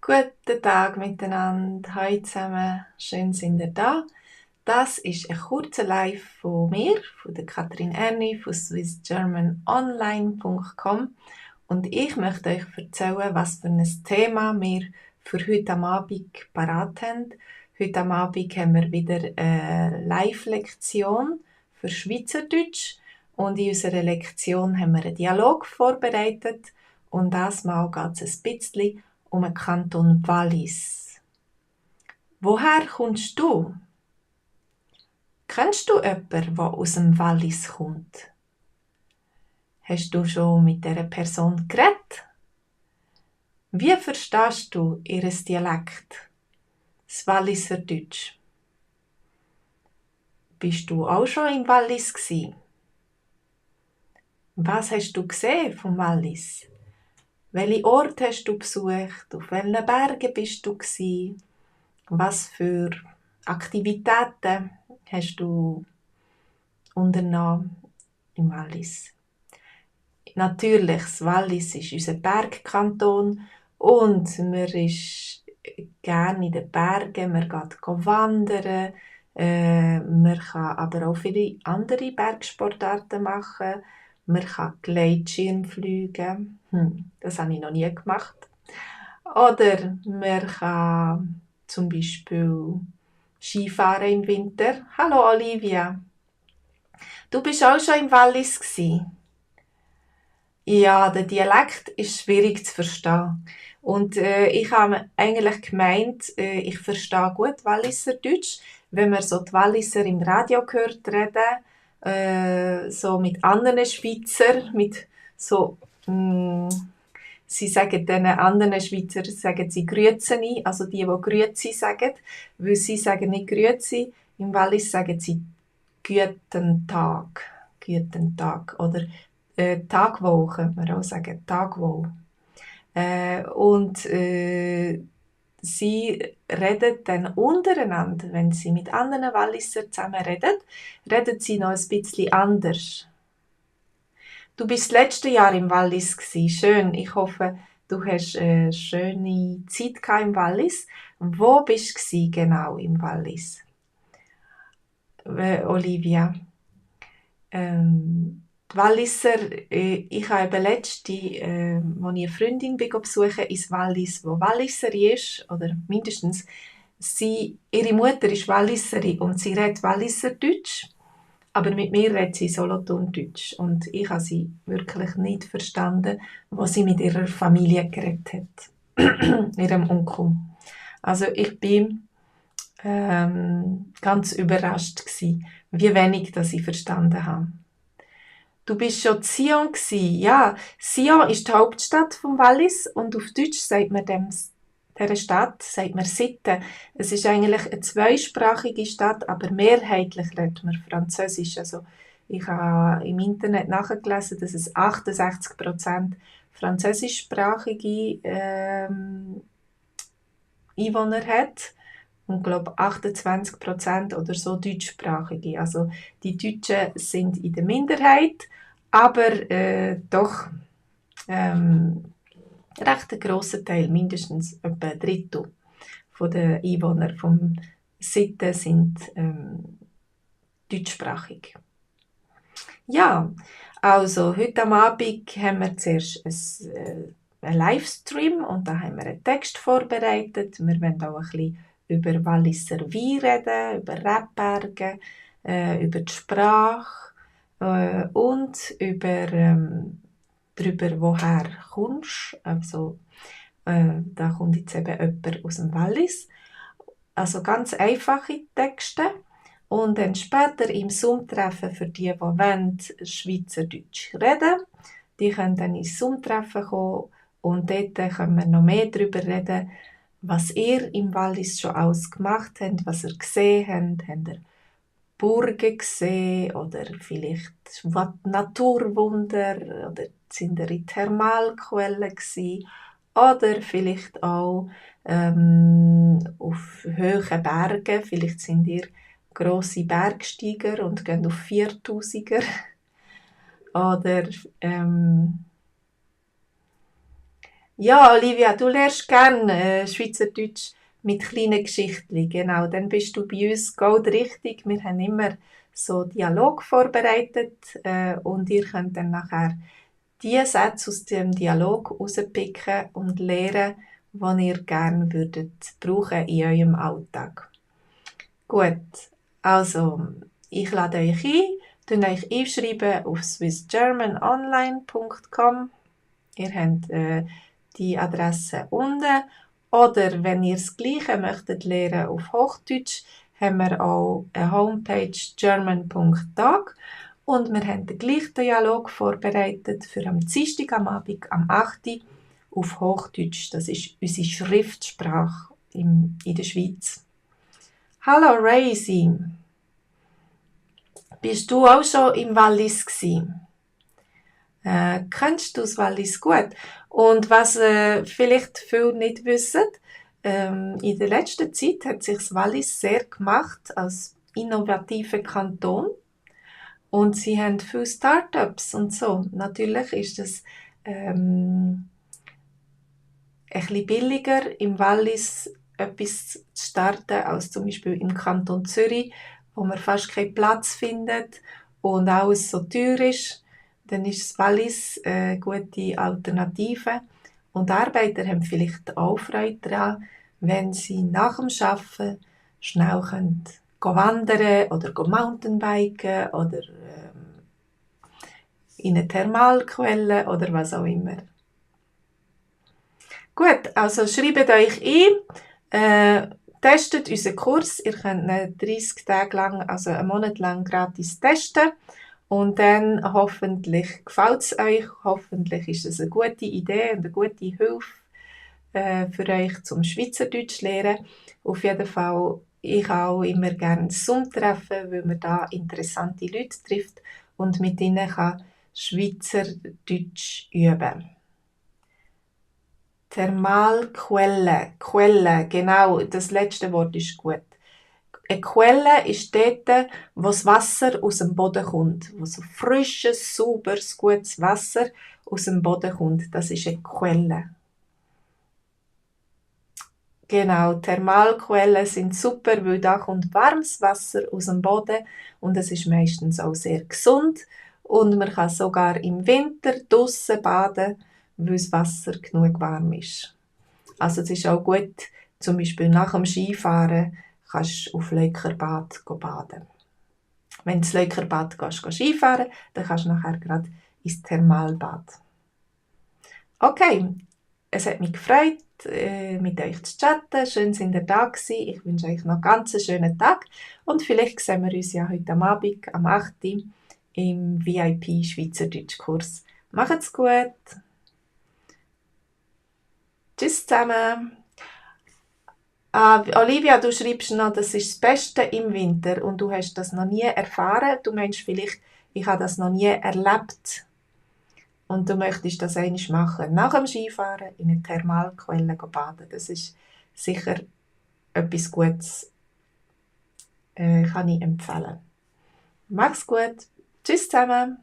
Guten Tag miteinander, hallo zusammen, schön sind ihr da. Das ist ein kurzer Live von mir, von der Katrin Erni von swissgermanonline.com und ich möchte euch erzählen, was für ein Thema wir für heute am Abend parat haben. Heute am Abend haben wir wieder eine Live-Lektion für Schweizerdeutsch und in unserer Lektion haben wir einen Dialog vorbereitet und das Mal geht es ein bisschen um den Kanton Wallis. Woher kommst du? Kennst du jemanden, der aus dem Wallis kommt? Hast du schon mit dieser Person geredet? Wie verstehst du ihr Dialekt, das Walliser Deutsch? Bist du auch schon im Wallis gsi? Was hast du gesehen vom Wallis? Welche Orte hast du besucht? Auf welchen Bergen bist du gsi? Was für Aktivitäten hast du unternommen im Wallis? Natürlich, das Wallis ist unser Bergkanton und man ist gerne in den Bergen, man geht wandern, man kann aber auch viele andere Bergsportarten machen, man kann Gleitschirm fliegen, das habe ich noch nie gemacht. Oder man kann zum Beispiel Skifahren im Winter. Hallo Olivia, du bist auch schon im Wallis gsi? Ja, der Dialekt ist schwierig zu verstehen. Und ich habe eigentlich gemeint, ich verstehe gut Walliser Deutsch, wenn man so die Walliser im Radio hört reden, so mit anderen Schweizer, mit so, sie sagen den anderen Schweizer, sagen sie Grüezi, also die Grüezi sagen, weil sie sagen nicht Grüezi, im Wallis sagen sie Guten Tag, oder Tagwohl könnte man auch sagen, Tagwohl. Sie reden dann untereinander, wenn sie mit anderen Walliser zusammen reden, reden sie noch ein bisschen anders. Du bist das letzte Jahr im Wallis gsi. Schön. Ich hoffe, du hast eine schöne Zeit im Wallis. Wo bist du gsi genau im Wallis? Olivia. Die Walliser, ich habe letzte, als ich eine Freundin besuchen ins Wallis, wo Walliserin ist, oder mindestens ihre Mutter ist Walliserin und sie redet Walliserdeutsch, aber mit mir redet sie Solothurndeutsch und ich habe sie wirklich nicht verstanden, was sie mit ihrer Familie geredet hat, ihrem Onkel. Also ich bin ganz überrascht gsi, wie wenig das ich verstanden habe. Du bist schon in Sion gsi. Ja, Sion ist die Hauptstadt vom Wallis und auf Deutsch sagt man dieser Stadt sagt man Sitten. Es ist eigentlich eine zweisprachige Stadt, aber mehrheitlich redet man Französisch. Also ich habe im Internet nachgelesen, dass es 68% französischsprachige Einwohner hat und glaube 28% oder so deutschsprachige. Also die Deutschen sind in der Minderheit, aber doch recht ein grosser Teil, mindestens etwa ein Drittel der Einwohner vom Sitten sind deutschsprachig. Ja, also heute am Abend haben wir zuerst einen Livestream und da haben wir einen Text vorbereitet. Wir werden auch ein bisschen über Walliser Wein reden, über Rebberge, über die Sprache und darüber, woher kommst. Also, da kommt jetzt eben jemand aus dem Wallis. Also ganz einfache Texte. Und dann später im Zoom-Treffen für die wollen, Schweizerdeutsch reden. Die können dann ins Zoom-Treffen kommen und dort können wir noch mehr darüber reden, was ihr im Wallis schon alles gemacht habt, was ihr gesehen habt. Habt ihr Burgen gesehen oder vielleicht Naturwunder oder sind ihr in Thermalquellen gewesen oder vielleicht auch auf hohen Bergen, vielleicht sind ihr grosse Bergsteiger und gehen auf 4000er oder Ja, Olivia, du lernst gerne Schweizerdeutsch mit kleinen Geschichten. Genau, dann bist du bei uns gold richtig. Wir haben immer so Dialog vorbereitet und ihr könnt dann nachher die Sätze aus dem Dialog rauspicken und lernen, die ihr gerne würdet brauchen in eurem Alltag. Gut, also ich lade euch ein, tun euch einschreiben auf swissgermanonline.com. Ihr habt die Adresse unten. Oder wenn ihr das Gleiche möchtet lernen auf Hochdeutsch, haben wir auch eine Homepage german.tag und wir haben den gleichen Dialog vorbereitet für am Dienstag am Abend am 8. Uhr auf Hochdeutsch. Das ist unsere Schriftsprache in der Schweiz. Hallo Raisi, bist du auch schon im Wallis gewesen? Kennst du das Wallis gut? Und was vielleicht viele nicht wissen, in der letzten Zeit hat sich das Wallis sehr gemacht als innovativer Kanton und sie haben viele Start-ups und so. Natürlich ist es ein bisschen billiger im Wallis etwas zu starten als zum Beispiel im Kanton Zürich, wo man fast keinen Platz findet und alles so teuer ist. Dann ist das Wallis eine gute Alternative. Und Arbeiter haben vielleicht auch Freude daran, wenn sie nach dem Arbeiten schnell gehen wandern oder Mountainbiken oder in eine Thermalquelle oder was auch immer. Gut, also schreibt euch ein, testet unseren Kurs. Ihr könnt ihn 30 Tage lang, also einen Monat lang gratis testen. Und dann hoffentlich gefällt es euch. Hoffentlich ist es eine gute Idee und eine gute Hilfe für euch zum Schweizerdeutsch lernen. Auf jeden Fall, ich auch immer gerne Zoom treffen, weil man da interessante Leute trifft und mit ihnen kann Schweizerdeutsch üben. Thermalquelle, Quelle, genau, das letzte Wort ist gut. Eine Quelle ist dort, wo das Wasser aus dem Boden kommt, wo so frisches, sauberes, gutes Wasser aus dem Boden kommt. Das ist eine Quelle. Genau, Thermalquellen sind super, weil da kommt warmes Wasser aus dem Boden und es ist meistens auch sehr gesund und man kann sogar im Winter draussen baden, weil das Wasser genug warm ist. Also es ist auch gut, zum Beispiel nach dem Skifahren kannst du auf Leukerbad baden. Wenn du ins Leukerbad gehst Skifahren, dann kannst du nachher gerade ins Thermalbad. Okay, es hat mich gefreut, mit euch zu chatten. Schön, sind ihr da gewesen. Ich wünsche euch noch ganz einen schönen Tag und vielleicht sehen wir uns ja heute am Abend, am 8. im VIP Schweizerdeutschkurs. Macht's gut. Tschüss zusammen. Olivia, du schreibst noch, das ist das Beste im Winter und du hast das noch nie erfahren. Du meinst vielleicht, ich habe das noch nie erlebt und du möchtest das einmal machen. Nach dem Skifahren in einer Thermalquelle baden. Das ist sicher etwas Gutes, kann ich empfehlen. Mach's gut. Tschüss zusammen.